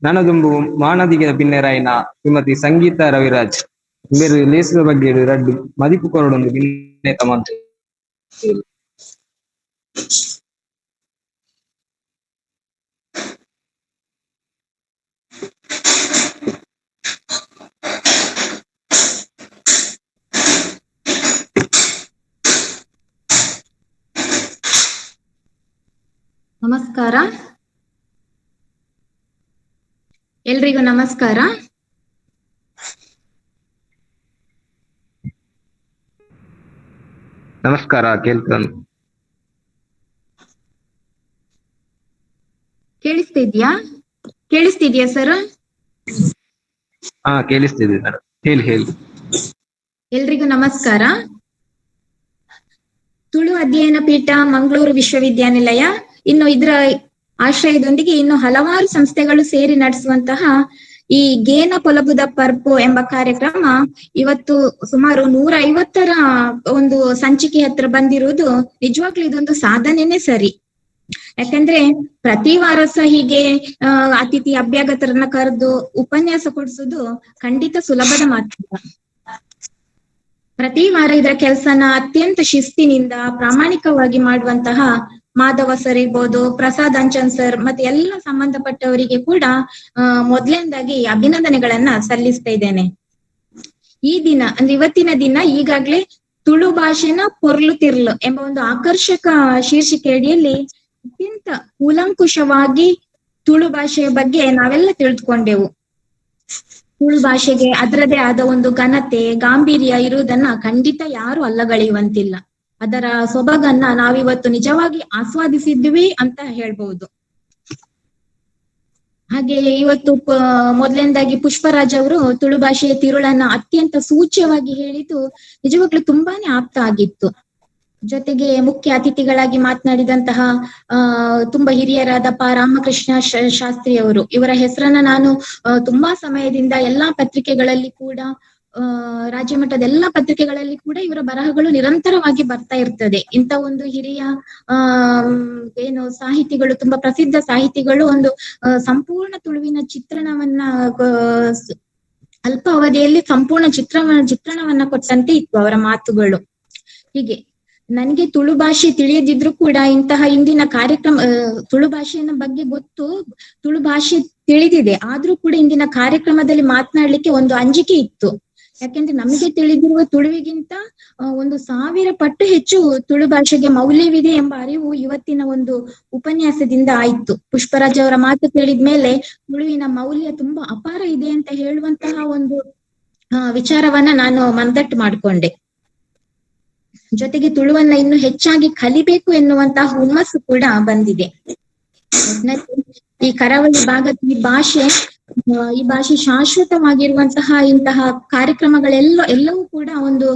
ನನದುಂಬು ಮಾನದಿಗೆ ಬಿನ್ನೆರಾಯಿನ ಶ್ರೀಮತಿ ಸಂಗೀತ ರವಿರಾಜ್ ಬೇರೆ ಲೇಸದ ಬಗ್ಗೆ ರಡ್ಡು ಮದಿಪು ಕೊರಡೊಂದು ವಿನಯತ ಮಾತು. ನಮಸ್ಕಾರ ಎಲ್ರಿಗೂ. ನಮಸ್ಕಾರ. ನಮಸ್ಕಾರ. ಕೇಳ್ತಾನೆ ಕೇಳಿಸ್ತಿದ್ಯಾ? ಕೇಳಿಸ್ತಿದ್ಯಾ ಸರ್? ಹಾ, ಕೇಳಿಸ್ತಿದೆ ಮೇಡಮ್. ಹೇಳಿ ಹೇಳಿ. ಎಲ್ರಿಗೂ ನಮಸ್ಕಾರ. ತುಳು ಅಧ್ಯಯನ ಪೀಠ ಮಂಗಳೂರು ವಿಶ್ವವಿದ್ಯಾನಿಲಯ ಇನ್ನು ಇದರ ಆಶ್ರಯದೊಂದಿಗೆ ಇನ್ನು ಹಲವಾರು ಸಂಸ್ಥೆಗಳು ಸೇರಿ ನಡೆಸುವಂತಹ ಈ ಗೇನ ಪೊಲಬುದ ಪರ್ಪು ಎಂಬ ಕಾರ್ಯಕ್ರಮ ಇವತ್ತು ಸುಮಾರು 150ರ ಒಂದು ಸಂಚಿಕೆ ಹತ್ರ ಬಂದಿರುವುದು ನಿಜವಾಗ್ಲೂ ಇದೊಂದು ಸಾಧನೆನೇ ಸರಿ. ಯಾಕಂದ್ರೆ ಪ್ರತಿ ವಾರ ಸಹ ಹೀಗೆ ಅತಿಥಿ ಅಭ್ಯಾಗತರನ್ನ ಕರೆದು ಉಪನ್ಯಾಸ ಕೊಡಿಸುವುದು ಖಂಡಿತ ಸುಲಭದ ಮಾತಲ್ಲ. ಪ್ರತಿ ವಾರ ಇದರ ಕೆಲಸನ ಅತ್ಯಂತ ಶಿಸ್ತಿನಿಂದ ಪ್ರಾಮಾಣಿಕವಾಗಿ ಮಾಡುವಂತಹ ಮಾಧವ ಸರ್ ಇರ್ಬೋದು, ಪ್ರಸಾದ್ ಅಂಚನ್ ಸರ್ ಮತ್ತೆ ಎಲ್ಲ ಸಂಬಂಧಪಟ್ಟವರಿಗೆ ಕೂಡ ಮೊದಲನೇದಾಗಿ ಅಭಿನಂದನೆಗಳನ್ನ ಸಲ್ಲಿಸ್ತಾ ಇದ್ದೇನೆ. ಈ ದಿನ ಅಂದ್ರೆ ಇವತ್ತಿನ ದಿನ ಈಗಾಗ್ಲೇ ತುಳು ಭಾಷೆನ ಪೊರ್ಲು ತಿರ್ಲು ಎಂಬ ಒಂದು ಆಕರ್ಷಕ ಶೀರ್ಷಿಕೆ ಅಡಿಯಲ್ಲಿ ಅತ್ಯಂತ ಕೂಲಂಕುಷವಾಗಿ ತುಳು ಭಾಷೆಯ ಬಗ್ಗೆ ನಾವೆಲ್ಲ ತಿಳಿದುಕೊಂಡೆವು. ತುಳು ಭಾಷೆಗೆ ಅದರದೇ ಆದ ಒಂದು ಘನತೆ, ಗಾಂಭೀರ್ಯ ಇರುವುದನ್ನ ಖಂಡಿತ ಯಾರು ಅಲ್ಲಗಳೆಯುವಂತಿಲ್ಲ. ಅದರ ಸೊಬಗನ್ನ ನಾವಿವತ್ತು ನಿಜವಾಗಿ ಆಸ್ವಾದಿಸಿದ್ವಿ ಅಂತ ಹೇಳ್ಬಹುದು. ಹಾಗೆ ಇವತ್ತು ಮೊದಲನೇದಾಗಿ ಪುಷ್ಪರಾಜ್ ಅವರು ತುಳು ಭಾಷೆಯ ತಿರುಳನ್ನ ಅತ್ಯಂತ ಸೂಚ್ಯವಾಗಿ ಹೇಳಿದ್ದು ನಿಜವಾಗ್ಲೂ ತುಂಬಾನೇ ಆಪ್ತ ಆಗಿತ್ತು. ಜೊತೆಗೆ ಮುಖ್ಯ ಅತಿಥಿಗಳಾಗಿ ಮಾತನಾಡಿದಂತಹ ತುಂಬಾ ಹಿರಿಯರಾದ ಪ ರಾಮಕೃಷ್ಣ ಶಾಸ್ತ್ರಿ ಅವರು, ಇವರ ಹೆಸರನ್ನ ನಾನು ತುಂಬಾ ಸಮಯದಿಂದ ಎಲ್ಲಾ ಪತ್ರಿಕೆಗಳಲ್ಲಿ ಕೂಡ, ರಾಜ್ಯ ಮಟ್ಟದ ಎಲ್ಲಾ ಪತ್ರಿಕೆಗಳಲ್ಲಿ ಕೂಡ ಇವರ ಬರಹಗಳು ನಿರಂತರವಾಗಿ ಬರ್ತಾ ಇರ್ತದೆ. ಇಂಥ ಒಂದು ಹಿರಿಯ ಏನು ಸಾಹಿತಿಗಳು, ತುಂಬಾ ಪ್ರಸಿದ್ಧ ಸಾಹಿತಿಗಳು ಒಂದು ಸಂಪೂರ್ಣ ತುಳುವಿನ ಚಿತ್ರಣವನ್ನ ಅಲ್ಪ ಅವಧಿಯಲ್ಲಿ ಸಂಪೂರ್ಣ ಚಿತ್ರಣವನ್ನ ಕೊಟ್ಟಂತೆ ಇತ್ತು ಅವರ ಮಾತುಗಳು. ಹೀಗೆ ನನ್ಗೆ ತುಳು ಭಾಷೆ ತಿಳಿಯದಿದ್ರು ಕೂಡ ಇಂತಹ ಇಂದಿನ ಕಾರ್ಯಕ್ರಮ, ತುಳು ಭಾಷೆಯ ಬಗ್ಗೆ ಗೊತ್ತು, ತುಳು ಭಾಷೆ ತಿಳಿದಿದೆ, ಆದ್ರೂ ಕೂಡ ಇಂದಿನ ಕಾರ್ಯಕ್ರಮದಲ್ಲಿ ಮಾತನಾಡ್ಲಿಕ್ಕೆ ಒಂದು ಅಂಜಿಕೆ ಇತ್ತು. ಯಾಕೆಂದ್ರೆ ನಮಗೆ ತಿಳಿದಿರುವ ತುಳುವಿಗಿಂತ ಒಂದು 1000 ಪಟ್ಟು ಹೆಚ್ಚು ತುಳು ಭಾಷೆಗೆ ಮೌಲ್ಯವಿದೆ ಎಂಬ ಅರಿವು ಇವತ್ತಿನ ಒಂದು ಉಪನ್ಯಾಸದಿಂದ ಆಯ್ತು. ಪುಷ್ಪರಾಜ್ ಅವರ ಮಾತು ಕೇಳಿದ ಮೇಲೆ ತುಳುವಿನ ಮೌಲ್ಯ ತುಂಬಾ ಅಪಾರ ಇದೆ ಅಂತ ಹೇಳುವಂತಹ ಒಂದು ವಿಚಾರವನ್ನ ನಾನು ಮನದಟ್ಟು ಮಾಡ್ಕೊಂಡೆ. ಜೊತೆಗೆ ತುಳುವನ್ನ ಇನ್ನು ಹೆಚ್ಚಾಗಿ ಕಲಿಬೇಕು ಎನ್ನುವಂತಹ ಹುಮ್ಮಸ್ಸು ಕೂಡ ಬಂದಿದೆ. ಈ ಕರಾವಳಿ ಭಾಗದ ಈ ಭಾಷೆ ಶಾಶ್ವತವಾಗಿರುವಂತಹ ಇಂತಹ ಕಾರ್ಯಕ್ರಮಗಳೆಲ್ಲ ಎಲ್ಲವೂ ಕೂಡ ಒಂದು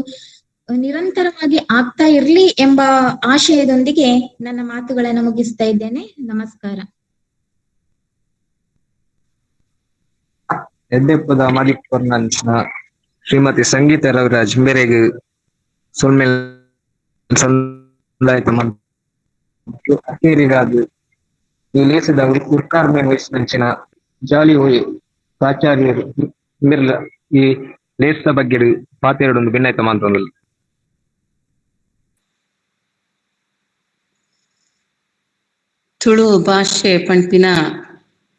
ನಿರಂತರವಾಗಿ ಆಗ್ತಾ ಇರ್ಲಿ ಎಂಬ ಆಶಯದೊಂದಿಗೆ ನನ್ನ ಮಾತುಗಳನ್ನು ಮುಗಿಸ್ತಾ ಇದ್ದೇನೆ. ನಮಸ್ಕಾರ. ಎಡ್ಡೆಪ್ಪದ ಮದಿಪುರ್ನಂಚಿನ ಶ್ರೀಮತಿ ಸಂಗೀತ ರವಿರಾಜ್ ಮೇರೆಗೆ ಸೊಲ್ಮೆಲ್ ಸಂದಾಯಿತ ಅಕ್ಕೇರಿಗಾದ ಈ ಲೇಸದ ಉರ್ಕಾರ್ಮೆ ವಯಸ್ಸಿನಂಚಿನ ಜಾಲಿ ಹೋಯಿ ಪ್ರಾಚಾರ್ಯರು ಮಿರ್ಲ ಈ ಲೇಸದ ಬಗ್ಗೆ ಪಾತೆರಡೊಂದು ಭಿನ್ನಾಯ್ತ ಮಾತೊಂದು. ತುಳು ಭಾಷೆ ಪಂಪಿನ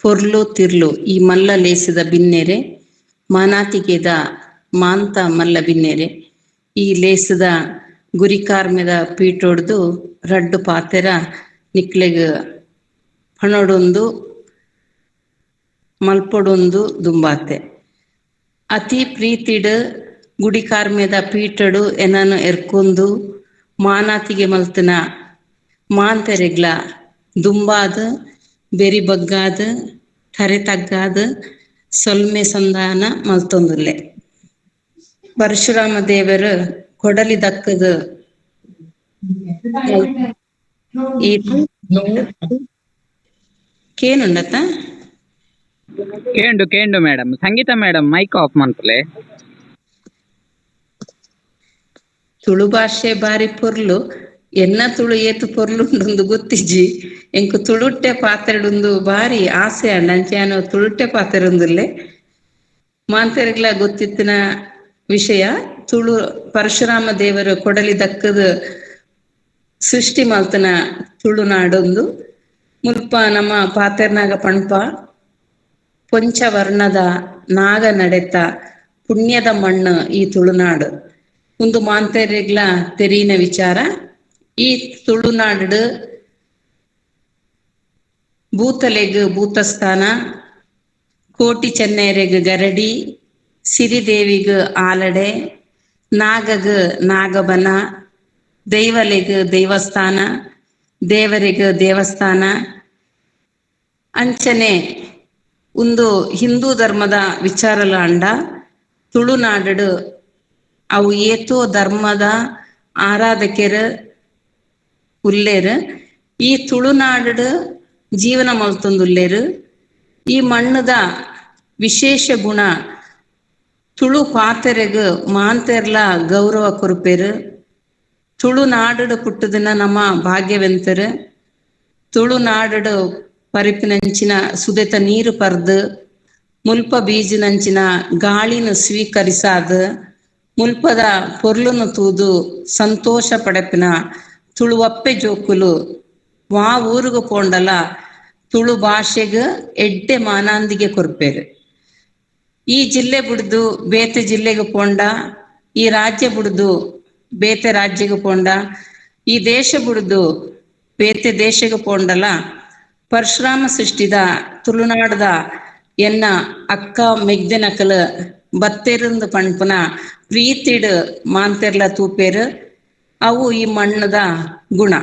ಪೊರ್ಲು ತಿರ್ಲು ಈ ಮಲ್ಲ ಲೇಸದ ಬಿನ್ನೆರೆ ಮಾನಾತಿಗೆದ ಮಾಂತ ಮಲ್ಲ ಬಿನ್ನೆರೆ ಈ ಲೇಸದ ಗುರಿಕಾರ್ಮೆದ ಪೀಟೊಡ್ದು ರಡ್ಡು ಪಾತೆರ ನಿಕ್ಲೆಗ್ ಪಣೊಡೊಂದು ಮಲ್ಪೊಡೊಂದು ದುಂಬಾತೆ ಅತಿ ಪ್ರೀತಿಡ್ ಗುಡಿಕಾರ್ಮೆದ ಪೀಟಡು ಎನನು ಎರ್ಕೊಂದು ಮಾನಾತಿಗೆ ಮಲ್ತನ ಮಾಂತೆರೆಗ್ಲ ದುಂಬಾದ ಬೆರಿ ಬಗ್ಗಾದ ತರೆ ತಗ್ಗಾದ ಸೊಲ್ಮೆ ಸಂಧಾನ ಮಲ್ತೊಂದುಲ್ಲೆ. ಪರಶುರಾಮ ದೇವರು ಕೊಡಲಿ ದಕ್ಕದ ಈ ಕೇನುಂಡತ ಕೇಂಡು ಕೇಂಡು madam. Sangeetha madam mic off ಮನ್ಪುಲೆ. Tulu ಭಾಷೆ ಬಾರಿ ಪೊರ್ಲು, ಎನ್ನ ತುಳು ಏತು ಪೊರ್ಲುಂಡುಂದು ಗೊತ್ತಿಜ್ಜಿ. ಎಂಕು ತುಳುಟ್ಟೆ ಪಾತೆರಡುಂದು ಬಾರಿ ಆಸೆ ಅಂಡ ಅಂಚೆ ತುಳುಟ್ಟೆ ಪಾತೆರೊಂದುಲ್ಲೆ. ಮಾಂತೆರೆಗ್ಲ ಗೊತ್ತಿತ್ತಿನ ವಿಷಯ ತುಳು ಪರಶುರಾಮ ದೇವರು ಕೊಡಲಿ ದಕ್ಕದ ಸೃಷ್ಟಿ ಮಲ್ತನ ತುಳುನಾಡೊಂದು. ಮುಲ್ಪ ನಮ್ಮ ಪಾತೆರ್ನಾಗ ಪಣ್ಪ ಪಂಚವರ್ಣದ ನಾಗ ನಡೆತ ಪುಣ್ಯದ ಮಣ್ಣು ಈ ತುಳುನಾಡು. ಒಂದು ಮಾಂತೆರೆಗ್ಲ ತೆರೀನ ವಿಚಾರ. ಈ ತುಳುನಾಡು ಭೂತಲೆಗ್ ಭೂತಸ್ಥಾನ, ಕೋಟಿ ಚೆನ್ನೆರೆಗ್ ಗರಡಿ, ಸಿರಿದೇವಿಗ್ ಆಲಡೆ, ನಾಗಗ್ ನಾಗಬನ, ದೈವಲೆಗ್ ದೇವಸ್ಥಾನ, ದೇವರಿಗ್ ದೇವಸ್ಥಾನ. ಅಂಚನೆ ಒಂದು ಹಿಂದೂ ಧರ್ಮದ ವಿಚಾರಲ ಅಂಡ ತುಳುನಾಡು ಅವು ಏತೋ ಧರ್ಮದ ಆರಾಧಕರು ಉಲ್ಲೇರು. ಈ ತುಳುನಾಡು ಜೀವನ ಮಲ್ತೊಂದುಲ್ಲೇರು. ಈ ಮಣ್ಣದ ವಿಶೇಷ ಗುಣ ತುಳು ಪಾತೆರೆಗ್ ಮಾಂತೆರ್ಲ ಗೌರವ ಕೊರುಪೇರು. ತುಳುನಾಡು ಪುಟ್ಟದಿನ ನಮ್ಮ ಭಾಗ್ಯವಂತರು. ತುಳುನಾಡು ಪರಿಪಿನಂಚಿನ ಸುದೆತ ನೀರು ಪರ್ದು ಮುಲ್ಪ ಬೀಜಿನಂಚಿನ ಗಾಳಿನ ಸ್ವೀಕರಿಸಾದ ಮುಲ್ಪದ ಪೊರ್ಲುನು ತೂದು ಸಂತೋಷ ಪಡೆಪಿನ ತುಳುವಪ್ಪೆ ಜೋಕುಲು ವಾ ಊರುಗು ಪೋಂಡಲ ತುಳು ಭಾಷೆಗ್ ಎಡ್ಡೆ ಮಾನಾಂದಿಗೆ ಕೊರ್ಪೇರು. ಈ ಜಿಲ್ಲೆ ಬುಡ್ದು ಬೇತೆ ಜಿಲ್ಲೆಗೆ ಪೋಂಡ, ಈ ರಾಜ್ಯ ಬುಡ್ದು ಬೇತೆ ರಾಜ್ಯಕ್ಕೆ ಪೋಂಡ, ಈ ದೇಶ ಬುಡ್ದು ಬೇತೆ ದೇಶಕ್ಕೆ ಪೋಂಡಲ ಪರಶುರಾಮ ಸೃಷ್ಟಿದ ತುಳುನಾಡದ ಎನ್ನ ಅಕ್ಕ ಮೆಗ್ದೆನಕಲ್ ಬತ್ತೆರಂದು ಪಣ್ಪುನ ಪ್ರೀತಿಡ್ ಮಾಂತೆರ್ಲ ತೂಪೇರು. ಅವು ಈ ಮಣ್ಣದ ಗುಣ.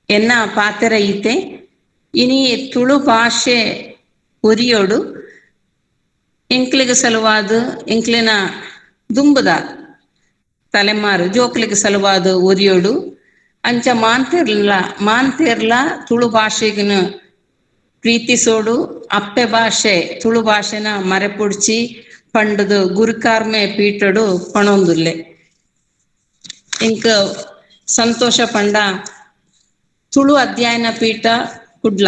ಎನ್ನ ಪಾತೆರ ಈತೆ ಇನಿ ತುಳು ಭಾಷೆ ಒರಿಯೋಡು ಎಂಕ್ಲಿಗೆ ಸಲುವಾದ ಎಂಕ್ಲಿನ ದುಂಬುದ ತಲೆಮಾರು ಜೋಕ್ಲಿಗೆ ಸಲುವಾದ ಒರಿಯೋಡು ಅಂಚ ಮಾಂತೇರ್ಲ ಮಾಂತೇರ್ಲ ತುಳು ಭಾಷೆಗಿನ ಪ್ರೀತಿಸೋಡು ಅಪ್ಪೆ ಭಾಷೆ ತುಳು ಭಾಷೆನ ಮರೆಪುಡ್ಚಿ ಪಂಡದು ಗುರುಕಾರ್ಮೆ ಪೀಠಡು ಪಣೊಂದುಲ್ಲೆ. ಇಂಕ ಸಂತೋಷ ಪಂಡ ತುಳು ಅಧ್ಯಯನ ಪೀಠ ಕುಡ್ಲ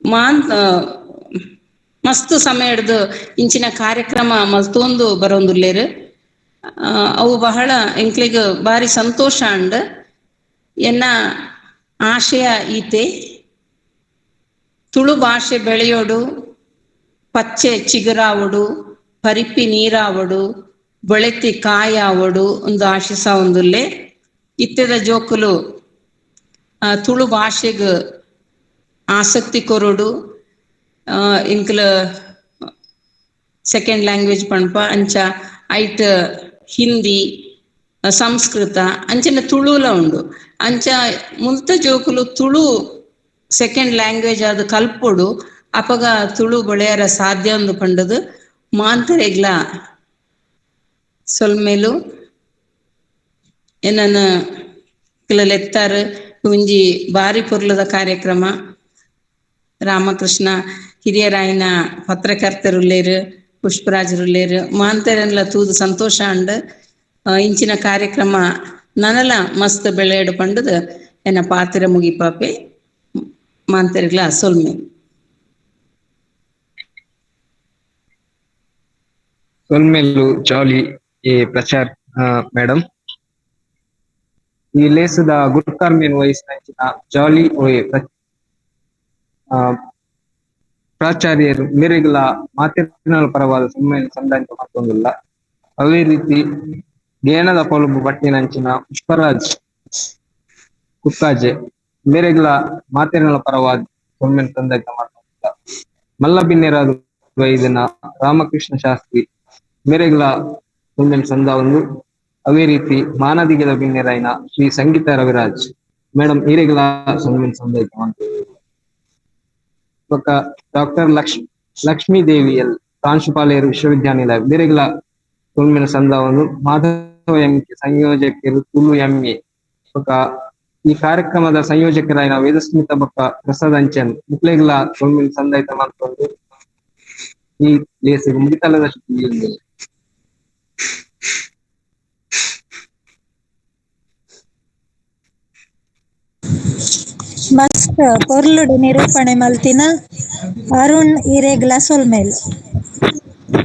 ಮಾನ್ ಮಸ್ತ್ ಸಮಯ ಹಿಡ್ದು ಇಂಚಿನ ಕಾರ್ಯಕ್ರಮ ಮಲ್ತೊಂದು ಬರೋಂದುಲ್ಲೇರು. ಅವು ಬಹಳ ಎಂಕ್ಲಿಗ್ ಬಾರಿ ಸಂತೋಷ ಅಂಡ್ ಎನ್ನ ಆಶಯ ಈತೆ ತುಳು ಭಾಷೆ ಬೆಳೆಯೋಡು ಪಚ್ಚೆ ಚಿಗುರಾವಡು ಪರಿಪಿ ನೀರಾವಡು ಬೆಳೆತಿ ಕಾಯಾವಡು ಒಂದು ಆಶಿಸ ಒಂದುಲ್ಲೆ. ಇತ್ತೆದ ಜೋಕುಲು ತುಳು ಭಾಷೆಗ್ ಆಸಕ್ತಿ ಕೊರಡು ಇಂಕ್ಲ ಸೆಕೆಂಡ್ ಲ್ಯಾಂಗ್ವೇಜ್ ಪಣ್ಪ ಅಂಚ ಐಟ್ ಹಿಂದಿ ಸಂಸ್ಕೃತ ಅಂಚನೆ ತುಳುಲ ಉಂಡು. ಅಂಚ ಮುಲ್ತ ಜೋಕುಲು ತುಳು ಸೆಕೆಂಡ್ ಲ್ಯಾಂಗ್ವೇಜ್ ಅದು ಕಲ್ಪೊಡು ಅಪಗ ತುಳು ಬೆಳೆಯರ ಸಾಧ್ಯ ಒಂದು ಪಂಡದು ಮಾಂತರೆಗ್ಲ ಸೊಲ್ಮೇಲು ಏನನ ಲೆತ್ತಾರು ಒಂಜಿ ಬಾರಿ ಪೊರ್ಲದ ಕಾರ್ಯಕ್ರಮ. ರಾಮಕೃಷ್ಣ ಹಿರಿಯರಾಯಿನ ಪತ್ರಕರ್ತರುಲ್ಲೇರು ಪುಷ್ಪರಾಜರುಲ್ಲೇರು ಮಾಂತರೆಲ್ಲ ತೂದು ಸಂತೋಷ ಅಂಡ್ ಇಂಚಿನ ಕಾರ್ಯಕ್ರಮ ನನಲ ಮಸ್ತ್ ಬೆಳೆಯಡು ಪಂಡದು ಎನ್ನ ಪಾತ್ರ ಮುಗಿಪಾಪೆ ಮಾಂತರಿಗ್ಲ ಸೊಲ್ಮೆ. ಸೊಲ್ಮೆಲು ಜಾಲಿ ಎ ಪ್ರಚಾರ್ ಮೇಡಮ್. ಈ ಲೇಸದ ಗುರುಕಾರ್ಮೆನ್ ವಹಿಸಿನ ಜಾಲಿ ಓಯೆ ಪ್ರಾಚಾರ್ಯರು ಮೇರೆಗಳ ಮಾತಿನ ಪರವಾದ ಸಮ್ಮೇಳನ ಸಂದಾಯ ಮತ್ತೊಂದಿಲ್ಲ. ಅದೇ ರೀತಿ ಗೇಣದ ಪೊಲಬು ಬಟ್ಟಿನಂಚಿನ ಪುಷ್ಪರಾಜ್ ಕುಕ್ಕಾಜೆ ಮೇರೆಗಳ ಮಾತಿನ ಪರವಾದ ಸಮ್ಮೇಳನ ಸಂದಾಯ ಮಾಡ್ತೊಂದಿಲ್ಲ. ಮಲ್ಲಬಿನ್ನೆರಾದ ವೈದ್ಯನ ರಾಮಕೃಷ್ಣ ಶಾಸ್ತ್ರಿ ಮೇರೆಗಳ ಸಮ್ಮೇಳನ ಸಂದ ಒಂದು. ಅದೇ ರೀತಿ ಮಾನದಿಗದ ಬಿನ್ನೆರಾಯಿನ ಶ್ರೀ ಸಂಗೀತ ರವಿರಾಜ್ ಮೇಡಮ್ ಈರೆಗಳ ಸಮ್ಮೇಳನ ಸಂದಾಯ ಮಾಡ್ತೊಂದಿಲ್ಲ. ಡಾಕ್ಟರ್ ಲಕ್ಷ್ಮೀ ದೇವಿ ಎಲ್ ಪ್ರಾಂಶುಪಾಲರು ವಿಶ್ವವಿದ್ಯಾನಿಲಯ ಬೇರೆಗಳ ಸೊಲ್ಮೆನ ಸಂದವನ್ನು ಮಾಧವ ಎಂ ಕೆ ಸಂಯೋಜಕರು ತುಳು ಎಂ ಎ ಬೊಕ್ಕ ಈ ಕಾರ್ಯಕ್ರಮದ ಸಂಯೋಜಕರಾಯಿನ ವೇದಸ್ಮಿತ ಬೊಕ್ಕ ಪ್ರಸಾದ್ ಅಂಚನ್ ಮುಕ್ಲೆಗ್ಲ ಸೊಲ್ಮೆನ ಸಂದಾಯಿತ ಮಾಡ್ಕೊಂಡು ಈ ಲೇಸಿಗೆ ಮುಗಿತಲದ ಶಕ್ತಿ. ಮಸ್ತ್ ಪೊರ್ಲುಡು ನಿರೂಪಣೆ ಮಲ್ತಿನ ಅರುಣ್ ಇರೆಗ್ಲ ಸೊಲ್ಮೇಲ್.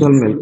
ಸೊಲ್ಮೇಲ್.